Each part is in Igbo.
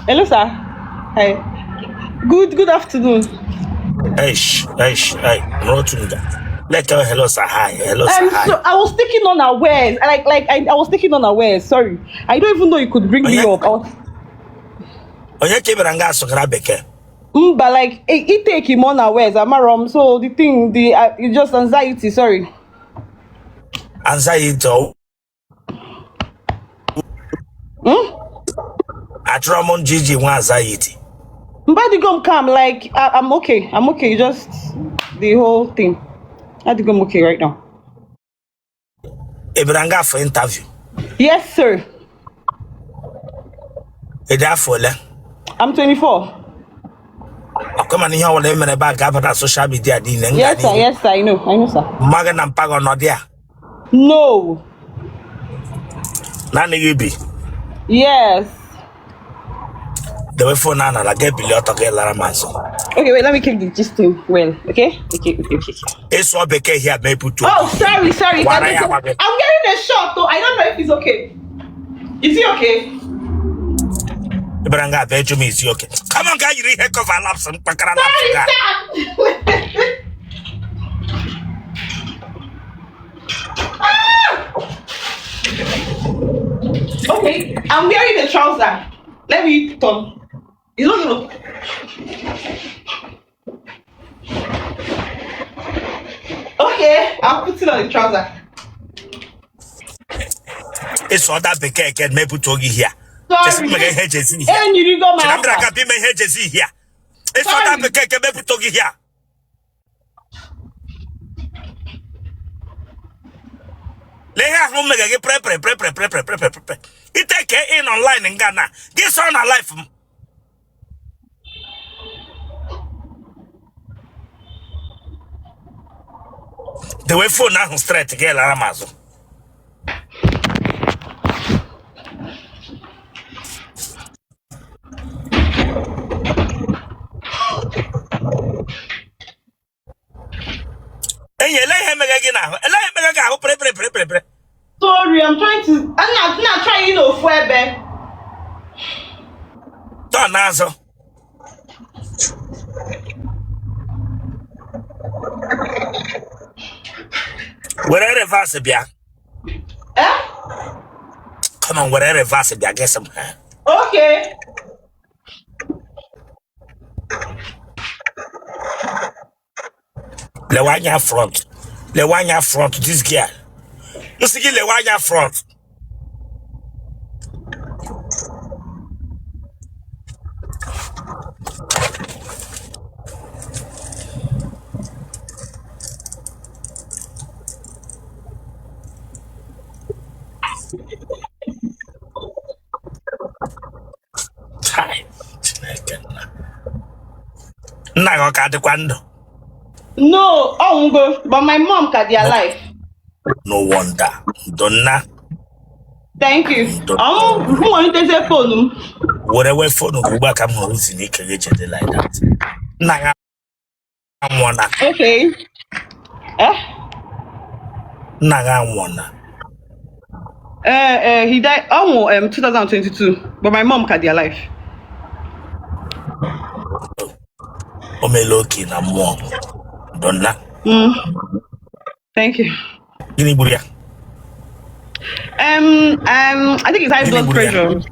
Hello, sir. Hi. Good afternoon. Eish, eish, hey, nọrọ otu nga. Let her hello sir, hi, hello sir, hi. So I was taken unawares. Like I was taken unawares. Sorry, I don't even know you could bring me Onye up. I was, onye ka ị bịara nga asụgara bekee? But like it take him unawares. I'm wrong. So the thing, the it's just anxiety. Sorry. Anxiety ọ achọrọ m nji iji nwe anxiety. But the gum calm. Like I'm okay. I'm okay. Just the whole thing. I think I'm okay right now. Ị bịara nga for interview? Yes, sir. Ị dị afọ ole? I'm 24. Ọkwa mana ihe ọbụla e mere ebe a ga-aba na social media niile nga Yes, sir. n'ihu. Yes, sir. I know. I know, sir. Mma gị na mpa gị ọnọdụ ya? No. Naanị gị bi? Yes. Dewe phone a n'ala, ga-ebili ọtọ gị lara m azụ. Okay, wait. Let me keep the gist thing well. Okay. Okay. Ịsụọ bekee here ma ebutu. Oh, sorry, sorry. Gwara ya gwa gị. I'm getting a shot though. I don't know if it's okay. Is it okay? Ị bịara nga abịa ịjụ m isi oke. Kama nga yiri ihe cover laps m kpakara laps Sorry, ga. sir. Okay, I'm wearing a trouser. Let me turn. It's not gonna. Okay, I'll put it on the trouser. Ịsụ ọda bekee ke ma ebutu gị here. Chesi Sorry. mmega ihe ejezi here. Hey, you go, Chena m bịara my. ka bịa ime ihe ejezi here. Ịsụ ọda Sorry. bekee ke ma ebutu gị here. Lee ihe ahụ mmega gị pre pre pre pre pre pre pre pre pre. Iteke in online nga na gị sọrọ na life m. Dewe phone ahụ straight gị lara m azụ. Enyi, ele ihe mega gị n'ahụ, ele ihe mega gị ahụ pre pre pre pre pre. Sorry, I'm trying to. I'm not trying to fuebe. Tọ n'azụ. Were reverse bịa. Eh? Come on, were reverse bịa gị sị m ha. Okay. Lewe anya front. Lewe anya front this girl. M sị gị lewe anya front. Chai, Chineke nna. Nna gị ọ ka dịkwa ndụ? No, oh, go. But my mom can be alive. No wonder. Ndo nna. Thank you. Ndo. Who want to take phone? Were wee phone gị ugbu a ka m hụrụ izi n'ike gị ji dị like that. Nna gị anwụọna. Okay. Eh? Nna gị anwụọna. He died oh, 2022, but my mom can be alive. O meela oke na mmụọ. Ndo nna. Thank you. Gịnị gburu ya? I think it's high Gịnị blood gburu ya? pressure.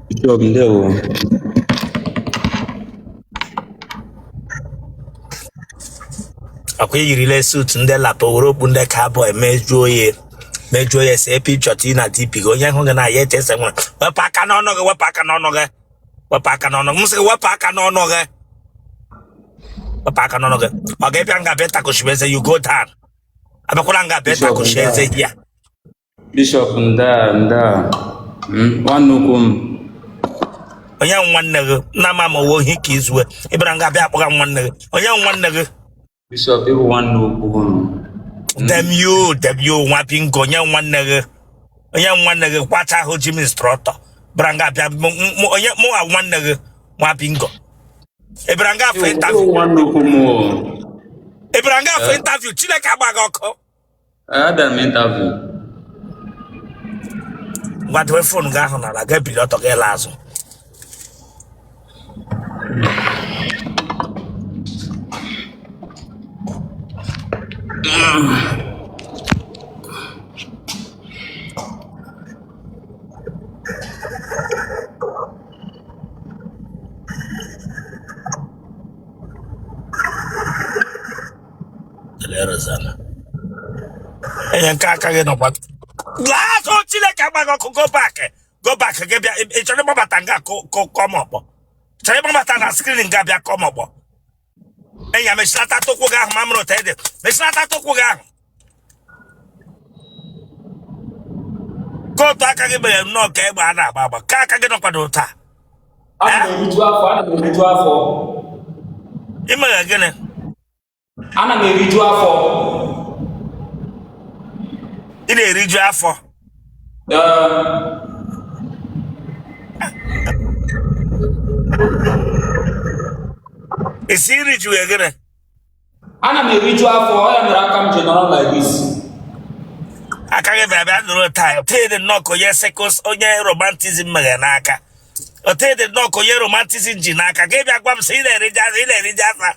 Bishop, ndewo. Akwa eyirile suit ndị lapa were okpu ndị cowboy mejuo ya see picture tii na DP gị onye hụ gị na ya echese nwere. Wepụ aka n'ọnụ gị, wepụ aka n'ọnụ gị, wepụ aka n'ọnụ gị. M sị gị wepụ aka n'ọnụ gị, wepụ aka n'ọnụ gị. Ọ ga-ebịa nga bịa takoshi eze, you go down. Abịakwala nga bịa Bishop, takoshi nda. eze ya. Bishop, nda nda. Nwanne ukwu m. Onye nwanne gị nna m amawo ohi ka izue ị bịara nga bịa akpọga nwanne gị. Onye nwanne gị? Bishop, ịbụ nwanne ukwu m. Dem you, dem you, nwa bingo. Onye nwanne gị? Onye nwanne gị kwacha ahụ gym instructor bịara nga bịa onye mụwa nwanne gị nwa bingo. Ị bịara nga afọ Ịbụ interview? nwanne ukwu m o. Ị bịara nga afọ interview? Chineke agba gị ọkụ. Abịara m interview. Ngwa, dewe phone gị ahụ n'ala, ga ebili ọtọ gị laa azụ. Enye nke aka gị nọkwa laa azụ. Chineke agbaghị ọkụ. Go back, go back. Gị bịa, ị chọrọ ịgbabata nga kọọ m ọkpọ? Chọrọ ịgbabata na screen nga bịa kọọ m ọkpọ? Enyi ya, mechilata tụkwụ gị ahụ ma mụrụ ụtọ ede. Mechilata tụkwụ gị ahụ. Kootu aka gị mere nnọọ ka egbe a na-agba agba ka aka gị nọkwado taa. Ana m eriju afọ, ana m eriju afọ. Ị mere gịnị? Ana m eriju afọ. Ị na-eriju afọ? Ee. Ị sị iriju ya gịnị? Ana m eriju afọ, ọ ya mere aka m ji nọrọ like this. Aka gị bịara bịa nụrụ taa otu dị nnọọ ka onye sekos, onye rheumatism meghe n'aka, otu dị nnọọ ka onye rheumatism ji n'aka. Gị bịa gwa m sị ị na-eriju afọ, ị na-eriju afọ.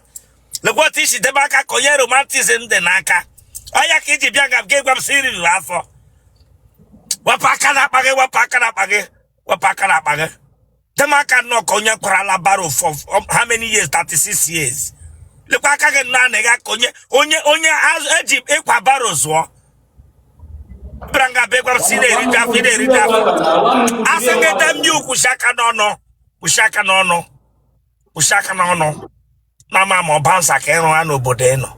Lekwa otu isi debe aka ka onye rheumatism dị n'aka. Ọ ya ka iji bịa nga gị gwa m sị iriju afọ. Wepụ aka n'akpa gị, wepụ aka n'akpa gị, wepụ aka n'akpa gị. Deme aka nnọọ ka onye kwarala barrow for how many years? 36 years. Lekwa aka gị nnọọ na-ega ka onye eji ịkwa barrow zụọ. Bịara nga bịa gwa m sị ị na-eriju afọ, ị na-eriju afọ. Asị gị dem you kwụsị aka n'ọnụ, kwụsị aka n'ọnụ, kwụsị aka n'ọnụ. Na ama ma ọ bansa ka ịrụ ha n'obodo ị nọ.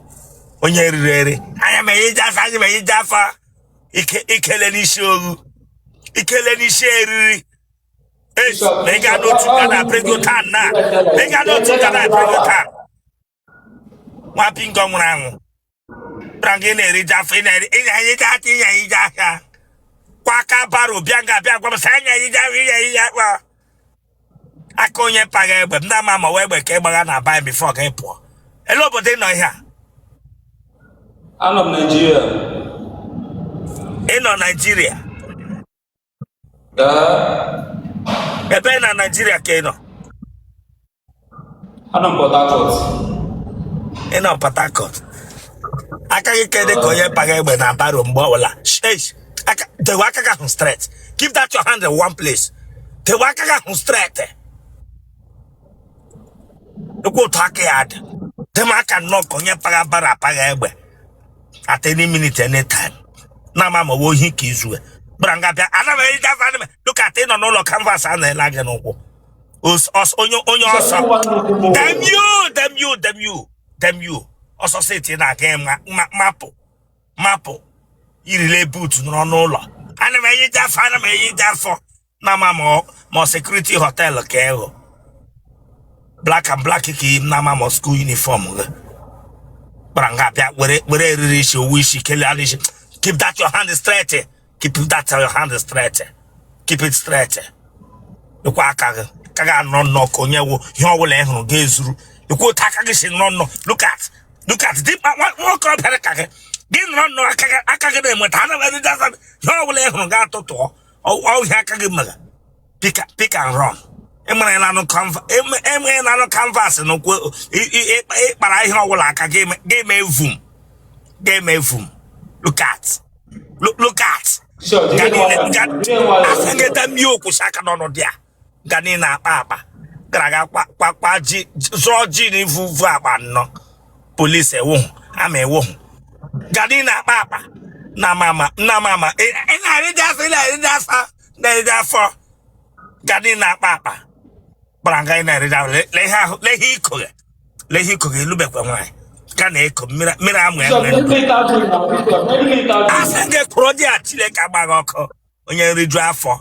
Onye riri eri anya ma eyiji afọ, anya ma eyiji afọ. Ike ikele n'isi owu, ikele n'isi eriri. Echi ma ị gaa n'otu nga na Pregotan, na ma ị gaa n'otu nga na Pregotan, nwa pingo nwụrụ anwụ. Bịara nga ị na-eriju afọ, ị na-eri, ị na-eyiji aka, ị na-eyiji aka kwa aka barrow. Bịa nga bịa gwa m sị anya eyiji afọ, ị na-eyiji akpa aka onye paga egbe m na-ama ma egbe ka ị gbagha na bai before ka ị pụọ. Ele obodo ị nọ ihe a? Anọ m Naijiria. Ị nọ Naijiria? Ee. Ebe na Naijiria ka ị nọ? Anọ m Port Harcourt. Ị nọ Port Harcourt. Aka gị kedị ka onye paga egbe na barrow mgbe ọbụla. Eish, aka dewe aka gị ahụ straight. Keep that your hand in one place. Dewe aka gị ahụ straight. Ekwu otu aka ya dị dem aka nnọọ ka onye paga barrow apaga egbe at any minute, anytime. Na ama ma ọ bụ ohi ka izue bịara nga bịa ana m erije afọ. Ana m look at ị nọ n'ụlọ canvas a na-ele gị n'ụkwụ. Onye ọsọ. Damn you, damn you, damn you, damn you. Ọsọ seti na-aga mapụ mapụ yirile boot nọrọ n'ụlọ. Ana m eyije afọ, ana m eyije afọ. Na ama ma ọ security hotel ka ịhụ black and black ka iyi na ama ma school uniform gị kpara nga bịa were eriri isi owu isi kelee ala isi. Keep that your hand straight. Keep that your hand straight. Keep it straight. Ịkwa aka gị ka ga anọ nnọọ ka onye wụ ihe ọbụla ị hụrụ ga-ezuru. Ịkwa otu aka gị si nọ nnọọ. Look at, look at dimkpa nwokorobịa ka gị gị nọrọ nnọọ, aka gị na-enweta ana m erije asa. Ihe ọbụla ị hụrụ ga-atụtụọ ọhịa aka gị mere pick and run. Enwere na anụ canvas, enwere na anụ canvas n'ụkwụ ịkpara ihe ọbụla aka ga-eme vum, ga-eme vum. Look at, look at. Asị gị dem you kwụsị aka n'ọnụ dị a ga niile akpa akpa gara aga kwa kwa ji zụọ ji na ivu vu akpa nnọọ. Polisi ewuhụ ama ewuhụ ga niile akpa akpa na ama ama na ama ama. Ị na-erije afọ, ị na-erije afọ, na-erije afọ ga niile akpa akpa gbara nga. Ị na-erije afọ. Lee ihe ahụ, lee ihe iko gị, lee ihe iko gị. Elubekwa nwaanyị ga na-eko mmiri mmiri amụ enwe. Asị gị kwụrụ dị a. Chineke agbaghị ọkụ. Onye nriju afọ,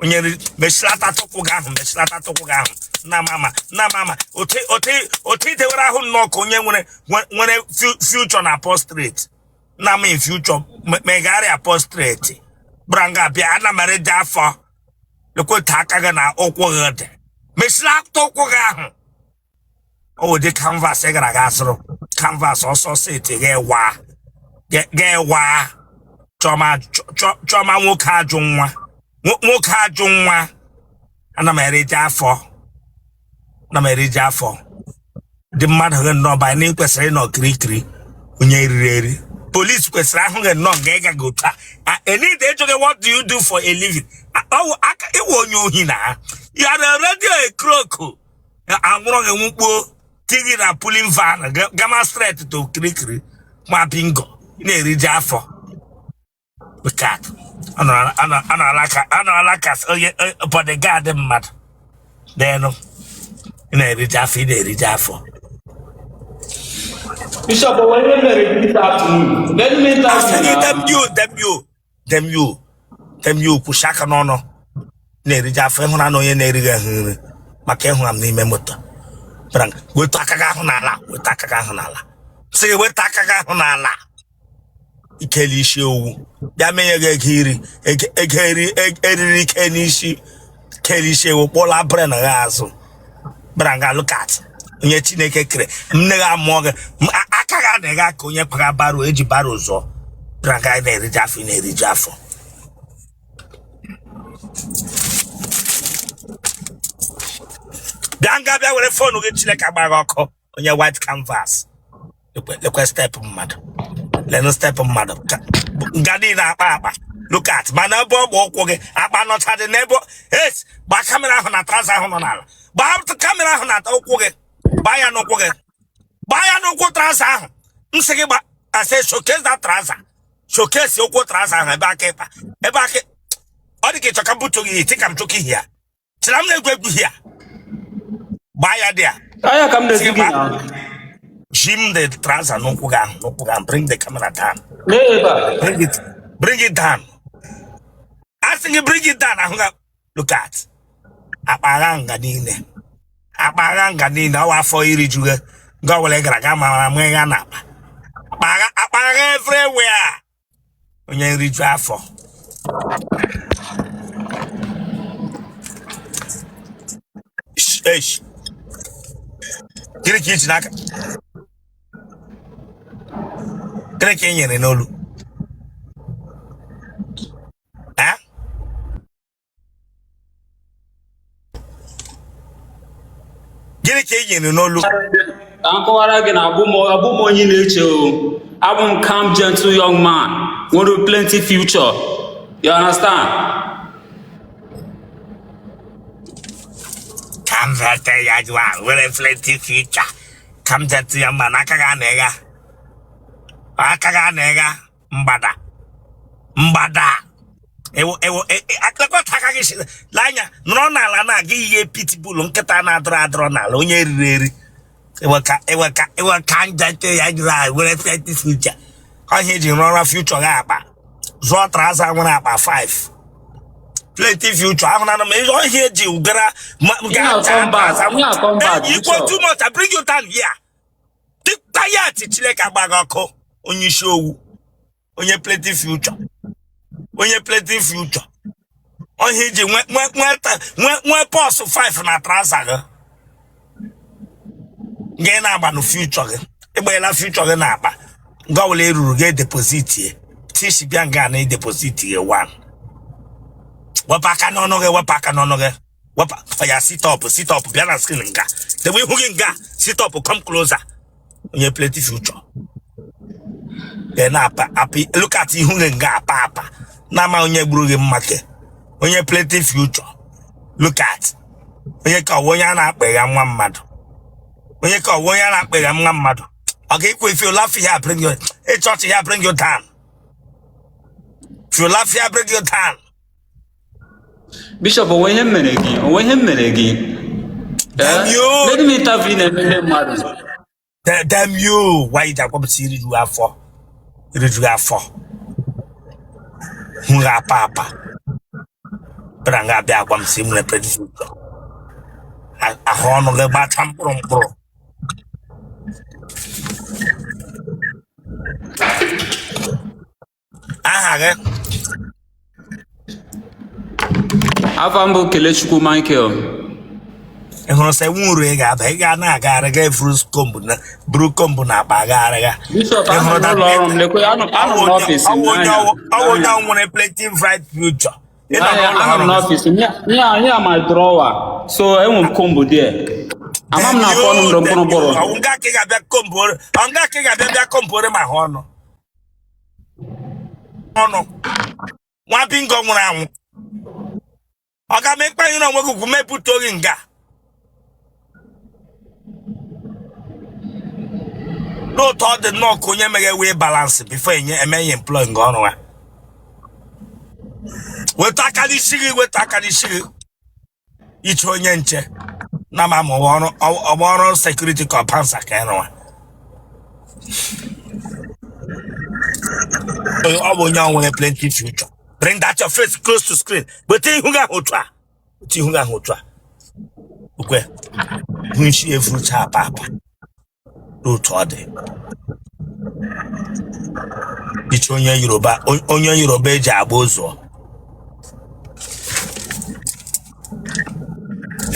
onye nri. Mechilata tụkwụ gị ahụ, mechilata tụkwụ gị ahụ. Na mama, na mama, otu otu otu idewere ahụ nnọọ ka onye nwere future na prostate na ama in future megharịa prostate branga. Bịa ana m eriju afọ. Lekweta aka gị na ụkwụ gị dị. Mechilata ụkwụ gị ahụ. O wede canvas ị gara aga zụrụ canvas ọsọ seti ga-ewa ga-ewa. Chọma, chọma nwoke ajụ nwa. Nwoke ajụ nwa, ana m eriji afọ, ana m eriji afọ. Dị mmadụ gị nnọọ banye na ị kwesịrị ịnọ kirikiri onye eriri eri. Polisi kwesịrị ahụ gị nnọọ nga ịga gị otu a enide ịjụ gị, "What do you do for a living?" Ọwụ aka ịwụ onye ohi na ha. You are already a crook. Anwụrụ gị nwukpuo tigi na pulling van gama straight to Kirikiri ma bingo. Ị na-eriji afọ. Look at, anọrọla ka onye bodyguard mmadụ n'elu. Ị na-eriji afọ, ị na-eriji afọ. Bishop, o nwere ihe mere gị this afternoon? Let me interview Asị gị na. Damn you, damn you, damn you, damn you. Kwụsị aka n'ọnụ. Na-eriji afọ. Ịhụra na onye na-erighị ahụ nri maka ịhụra m n'ime moto. Bịara, weta aka gị ahụ n'ala, weta aka gị ahụ n'ala. Sị gị weta aka gị ahụ n'ala. Ikele isi owu bịa menye gị ego iri ego eri eriri ike n'isi kele isi ewu kpụla bren gị azụ. Bịara nga, look at onye Chineke kere. Nne gị amụọ gị aka gị adịghị aka onye kwaga barrow eji barrow zụọ. Bịara nga, na-eriji afọ, ị na-eriji afọ. Bịa nga, bịa were phone gị. Chineke agba gị ọkụ, onye white canvas. Lekwe step mmadụ, lenụ step mmadụ. Nga niile akpa akpa. Look at, mana ebe ọ gba ụkwụ gị akpa nọcha dị n'ebe es. Gbaa camera ahụ na trouser ahụ nọ n'ala. Gbaa camera ahụ na ụkwụ gị. Gbaa ya n'ụkwụ gị, gbaa ya n'ụkwụ trouser ahụ. M sị gị gba. I say showcase that trouser, showcase ụkwụ trouser ahụ. Ebe aka ịkpa, ebe aka ọ dị ka ịchọ ka m butu gị iti ka m chụka ihe ya chịra m na-egwu egwu ihe a. Gbaa ya dị a. Anya ka m na-ezi gị na. Jim the trouser n'ụkwụ gị ahụ, n'ụkwụ gị ahụ. Bring the camera down. Lee ebe a. Bring it, bring it down. Asị gị bring it down. Ahụ ga, look at akpa agha nga niile, akpa agha nga niile. Ọwa afọ iri juge nga ọbụla ị gara ga mara ma ịgha na akpa akpa agha, akpa agha everywhere. Onye nriju afọ. Eish. Gịnị ka iji n'aka? Gịnị ka ị nyere n'olu? Eh? Gịnị ka ị nyere n'olu? Ka m kọwara gị na abụ m onye na-eche o. Abụ m calm, gentle young man nwere plenty future. You understand? Ka m zete ya jụa nwere plenty future. Ka m zete ya mma n'aka gị a na-egha aka gị a na-egha mgbada mgbada ewo ewo akpakọta aka gị lee anya nọrọ n'ala na-aga ihe pitbull nkịta na-adọrọ adọrọ n'ala. Onye riri eri. Eweka eweka eweka njete ya jụrụ a nwere plenty future. Ọhịa eji rụọrọ future gị akpa zụọ trouser nwere akpa 5 plenty future ahụ na m ọhịa eji gara Ihe a combat, ihe a combat, Hey, equal Bishop. too much. I bring you down here. Diet Chineke agba gị ọkụ, onye isi owu, onye plenty future, onye plenty future. Ọhịa iji nwe nwe nwe nwe purse 5 na trouser gị gị na-agba na future gị. Ịgbanyela future gị na-akpa nga ọbụla eruru gị deposit ye tishi bịa nga na deposit ye one. Wepụ aka n'ọnụ gị, wepụ aka n'ọnụ gị, wepụ ya. Sit up, sit up. Bịa na screen nga, debe ihu gị nga. Sit up, come closer. Onye plenty future ị na-apa apị. Look at ihu gị nga apa apa na-ama onye gburu gị mma ke onye plenty future. Look at onye ka ọwa onye a na-akpịgha nwa mmadụ, onye ka ọwa onye a na-akpịgha nwa mmadụ. Ọ ga-ekwe. If you laugh here, bring you a church here, bring you down. If you laugh here, bring you down. Bishop, onwe ihe m mere gị? Onwe ihe m mere gị? Damn Eh? you. Let me interview na-eme ndị mmadụ. Damn you. Why ji akwapụta iriju afọ, iriju afọ hụ gị apa apa bịara nga abịa agwa m si m nwere plenty future. Ahụ ọnụ gị gbacha mkpụrụ mkpụrụ. Aha gị? Afa m bụ Kelechukwu Michael. Ị hụrụ sị nwe uru ị ga-aba, ị ga na-agagharị ga efuru comb na buru comb na akpa agagharị ga. Bishop, Ị anọ hụrụ m n'ụlọ ọrụ m, lekwe, anọ m n'ọfịs m ọwụ onye n'anya. ọwụ onye N'anya. nwere plenty bright future. Ị nọ n'ụlọ Anọ m ọrụ gị. n'ọfịs ya my drawer, so enwe m comb there. Ama m na afọ ọnụ m dị mkpụrụ mkpụrụ. Ọ nga ka ị ga-abịa combore, ọ nga ka ị ga-abịa bịa combore ma ahụ ọnụ ọnụ nwa bingo nwụrụ anwụ. Ọ ga ma ịkpanyere onwe gị ugwu mepụta oge nga. N'otu ọ dị nnọọ ka onye meghe wee balance before enye eme ya employ nga ọrụ ha. Weta aka n'isi gị, weta aka n'isi gị. Iche onye nche na ma ma ọrụ ọgba ọrụ security ka bouncer ka ịrụwa. Ọ bụ onye ọ nwere plenty future. Bring that your face close to screen. Weta ihu gị ahụ otu a, weta ihu gị ahụ otu a. Ukwe hụ isi efurucha apa apa. Otu ọ dị iche onye Yoruba, onye Yoruba eji agba ụzọ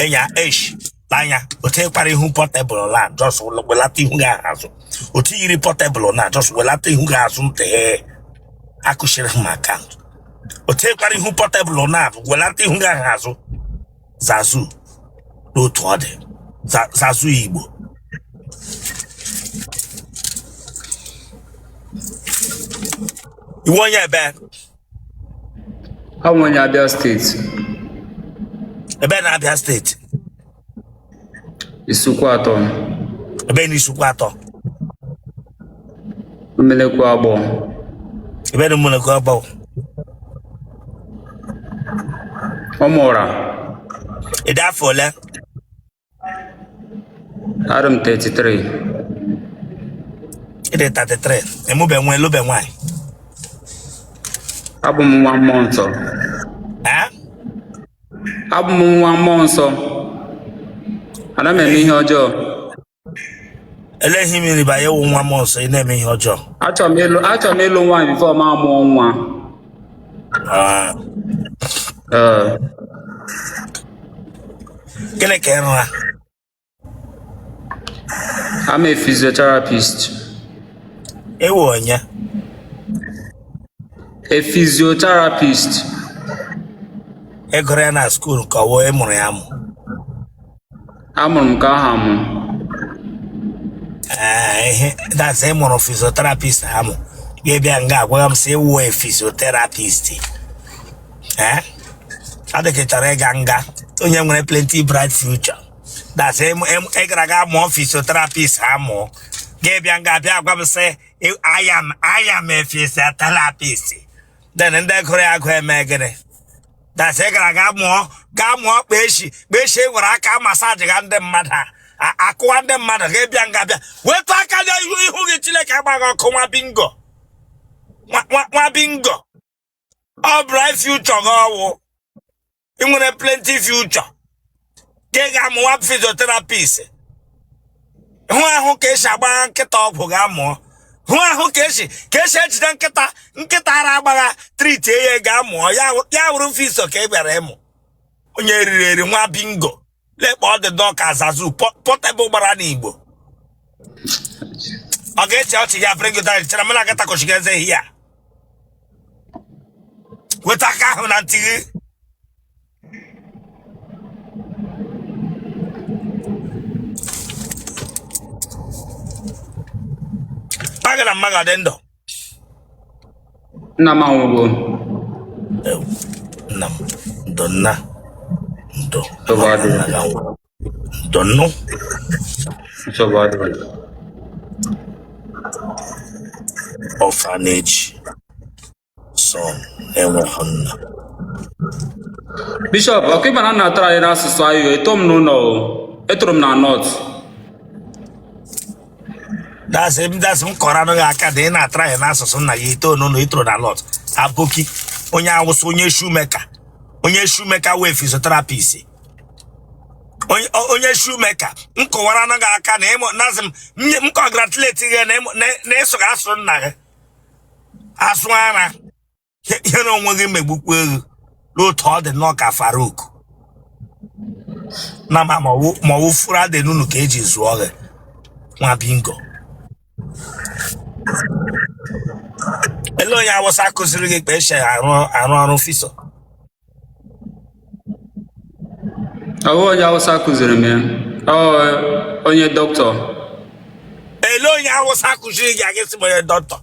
enya esh anya otu ịkwara ihu Portable la just welata ihu gị ahụ azụ, otu yiri Portable na just welata ihu gị azụ ntị akụchiri m account. Otu ịkwara ihu Portable na welata ihu gị ahụ azụ zazu. N'otu ọ dị zazu Igbo. Ị wụ onye ebe? Abụ m onye Abia Steeti. Ebe na Abia Steeti? Isuikwuato. Ebe na Isuikwuato? Umuelekwu Agbor. Ebe na Umuelekwu Agbor? Ụmụra. Ị dị afọ ole? Adị m 33. Ị dị 33, emube nwa, elube nwaanyị? Abụ m nwa mmụọ nsọ. Eh? Abụ m nwa mmụọ nsọ. Ana m eme ihe ọjọọ. Ele ihe mmiri ba ewu nwa mmụọ nsọ, ị na-eme ihe ọjọọ? Achọrọ m ịlụ nwaanyị before m amụọ nwa. Ah. Ee. Gịnị ka ị rụra? I'm a physiotherapist. Ị wụ onye? A physiotherapist. Ị gụrụ ya na school ka ọ wụ ị mụrụ ya amụ? Amụrụ m nke ahụ amụ. Ee, ihe that's ị mụrụ physiotherapist amụ, gị bịa nga agwa m sị ị wụ a physiotherapist. Ee, ọ dị ka ị chọrọ ịga nga onye nwere plenty bright future. That's ị gara ga mụọ physiotherapist amụọ, gị bịa nga bịa gwa m sị I am a physiotherapist. Then ndị gụrụ ya agụ eme gịnị? That's ị gara ga mụọ, gaa mụọ kpeshi kpeshi nwere aka massage ga ndị mmadụ akụwa ndị mmadụ, ga bịa nga bịa weta aka na ihu ihu gị. Chineke agbaghị ọkụ. Nwa bingo, nwa bingo. Ọ bright future gị ọwụ ị nwere plenty future ka ị ga-amụwa physiotherapist. Hụ ahụ ka esi agba nkịta ọgwụ, ga mụọ. Hụ ahụ ka esi ejide nkịta, nkịta ara agbagha treat ya, ga mụọ ya. Ya wụrụ physio ka ị bịara ịmụ. Onye eriri eri, nwa bingo. Lekpa ọ dị dọka zazu Portable gbara n'Igbo. Ọ ga-eche ọchị ya bring you down. Chere mụ na gata kọchiga eze hia. Weta aka ahụ na ntị gị. Pa gị na mma gị ọ dị ndụ? Nna m anwụgo. Ewu, nna m ndo, nna ndo. Nsogbu adịghị. Nna gị anwụrụ. Ndo nnụ. Nsogbu adịghị. Orphanage son enweghị nna. Bishop, ọkwa ịma na nna tara anyị n'asụsụ anyị, eto m n'ụlọ o. Etoro m na North. Dasị m, dasị m kọrọ anụ gị aka dị. Ị na-atara ya n'asụsụ nna gị, ito n'ụlọ, itoro na North. Aboki onye awụsa, onye shoemaker, onye shoemaker wee physiotherapist, onye shoemaker. M kọwara anụ gị aka na ịmụ nasị m m congratulate gị na ịsụ gị asụsụ nna gị asụ ara ihere onwe gị megbukwa ego n'otu ọ dị nnọọ ka Faruk na ma ọwụ fura dị n'unu ka eji zụọ gị. Nwa bingo. Ele onye awụsa kụziri gị ka esi arụ ọrụ physio? Ọ bụ onye Hausa kụziri m ya. Ọ onye dọkịta. Ele onye Awụsa kụziri gị aga esi m onye dọkịta?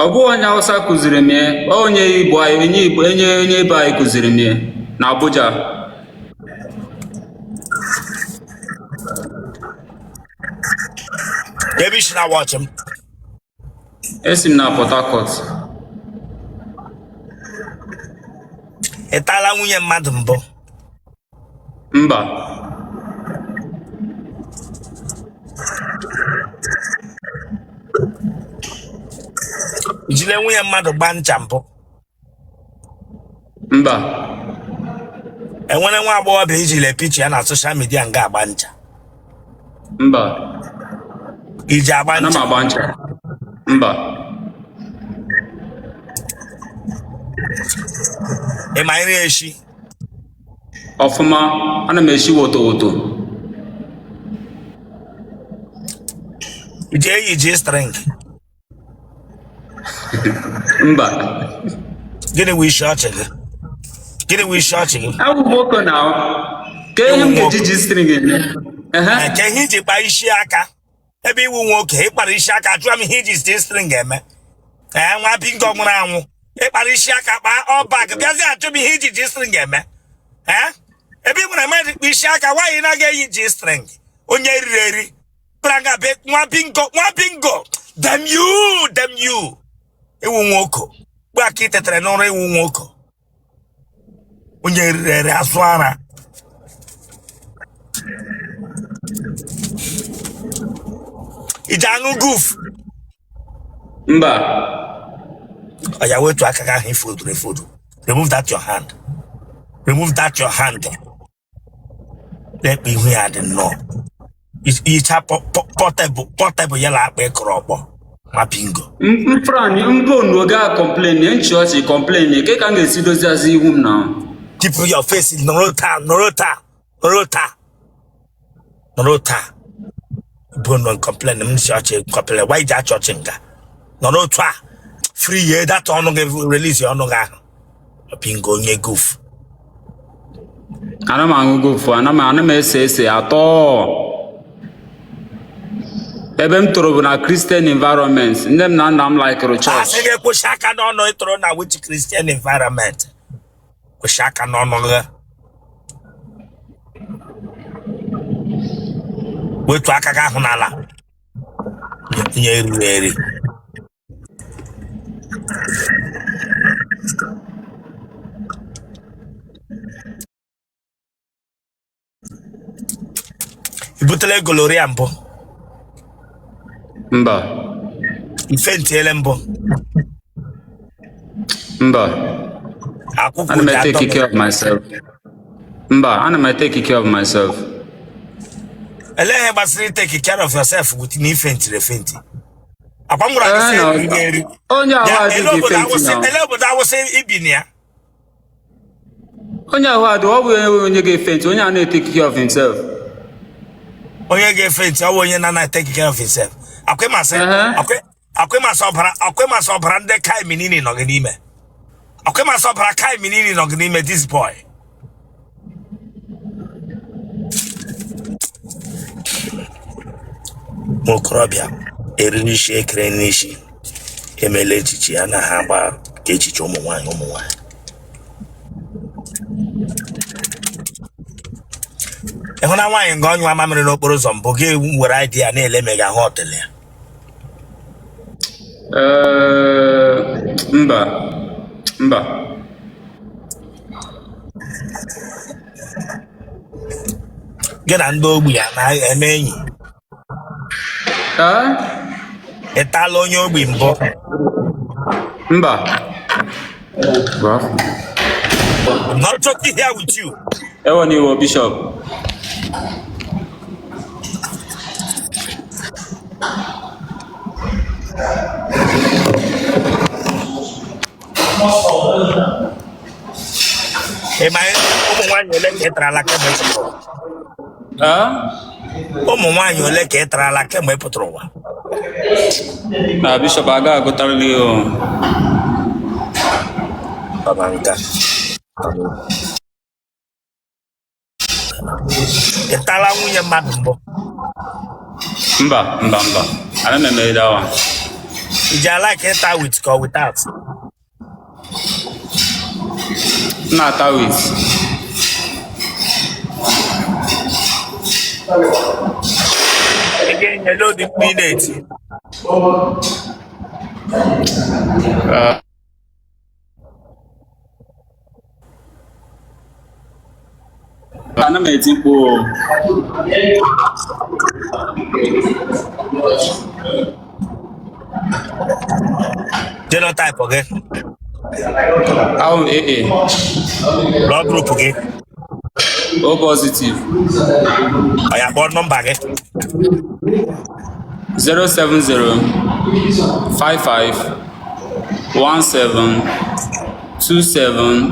Ọ bụ onye Hausa kụziri m ya. Ọ onye Igbo anyị, onye Igbo, onye ebe anyị kụziri m ya na Abuja. Ebe i si na-watch m? Esi m na Port Harcourt. Ị taala nwunye mmadụ mbụ? Mba. I jile nwunye mmadụ gba ncha mbụ? Mba. Enwere nwa agbọghọbịa i jile picture ya na social media nga agba ncha? Mba. I ji agba Ana m ncha? agba ncha. Mba. Ị ma nri eshi? Ọfụma, ana m eshi woto woto. I ji eyi G string? Mba. Gịnị wụ isi ọchị gị? Gịnị wụ isi ọchị gị? Awụ nwoke na ka ihe m ga-eji G string eme. Ehe. Ka ihe i ji kpaa isi aka ebe ị wụ nwoke ị kpara isi aka jụọ m ihe i ji G string eme. Ee, nwa bingo nwụrụ anwụ, ị kpara isi aka kpaa ọbag bịazi ajụ m ihe i ji G string eme. Ee, ebe ị nwere mmadụ kpa isi aka, nwaanyị na-aga eyi G string, onye riri eri pranga be nwa bingo, nwa bingo, damn you, damn you. Ị wụ nwoke gbe aka ị tetara n'ụra, ị wụ nwoke onye riri eri azụ ara. I ji aṅụ guf? Mba. Ọ ya wetu aka gị ahụ ifoduru efodu. Remove that your hand, remove that your hand. Lekpa ihu ya dị nnọọ icha Portable ya na akpa ịkọrọ ọkpọ nwa bingo. Mfran mbụ n'oge a complain nchi ọchị complain ke ka m ga-esi doziazi ihu m na. Keep your face. Nọrọ taa, nọrọ taa, nọrọ taa, nọrọ taa bụ nọ complain m si ọchị complain. Why ji achị ọchị nga nọrọ otu a? Free ye that ọnụ gị, release ọnụ gị ahụ, bingo onye goof. Ana m aṅụ gofu, ana m ese ese atọ. Ebe m toro bụ na Christian environment. Nne m na nna m laikụrụ Asị chọọchị. gị kwụsị aka n'ọnụ. Ị toro na which Christian environment? Kwụsị aka n'ọnụ gị, wetu aka gị ahụ n'ala, nye eriri eri. I butela gonorrhea mbụ? Mba. I faintiele mbụ? Mba. Akwụkwọ Ana m ji atọ take gị? Care of myself. Mba, ana m take care of myself. Elee ihe gbasara take care of yourself with na i faintiri efainti? Akwa m gwara gị Ee, sị na eriri gị eri. Onye ahụ Bịa, ele adịghị obodo faint awụsị na ele obodo awụsị i bi na ya? Onye ahụ adị, ọ bụ onye ga-efaint, onye a na-etake care of himself. Onye ga-efaint, ọ bụ onye na take care of himself. Akwa ị masị Ehe. Akwa ị masị ọbara, akwa ị masị ọbara ndị kai minini nọ gị n'ime. Akwa ị masị ọbara kai minini nọ gị n'ime, this boy. Nwa okorobịa eriri isi ekere n'isi emela echichi ya na ha agba ka echichi ụmụ nwaanyị, ụmụ nwaanyị. Ị hụ na nwaanyị nga ọ nyụọ mamịrị n'okporo ụzọ mbụ, gị were idea na-ele ma ị ga-ahụ ọtịlị ya? Ee, mba, mba. Gị na ndị ogbi ya na-eme enyi? Ee? Ị taala onye ogbi mbụ? Mba. I'm not joking here with you. Ewe n'iwe, Bishop. Ị ma ụmụ nwaanyị ole ka ị tarala kemgbe ị pụtara ụwa? Ee? Ụmụ nwaanyị ole ka ị tarala kemgbe ị pụtara ụwa? Na Bishop aga agụtarịrị o. Baba nka. Ị tala nwunye mmadụ mbụ? Mba, mba, mba. Ana m eme that one. Ị ji alike ịta with ka ọ without? M na-ata with. Ị ga-enye load mkpu ị na-eti. Ana m eti mkpu o. Genotype gị? Ahụ m AA. Blood group gị? O positive. Ọ ya kpọọ nọmba gị. 070 55 17 27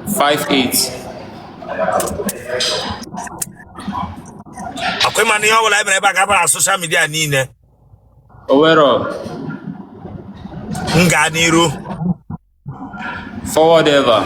58. Ọkwa ịma na ihe ọ bụla e mere ebe a ga-aba na social media niile. Owero. M gaa n'iru. Forward ever.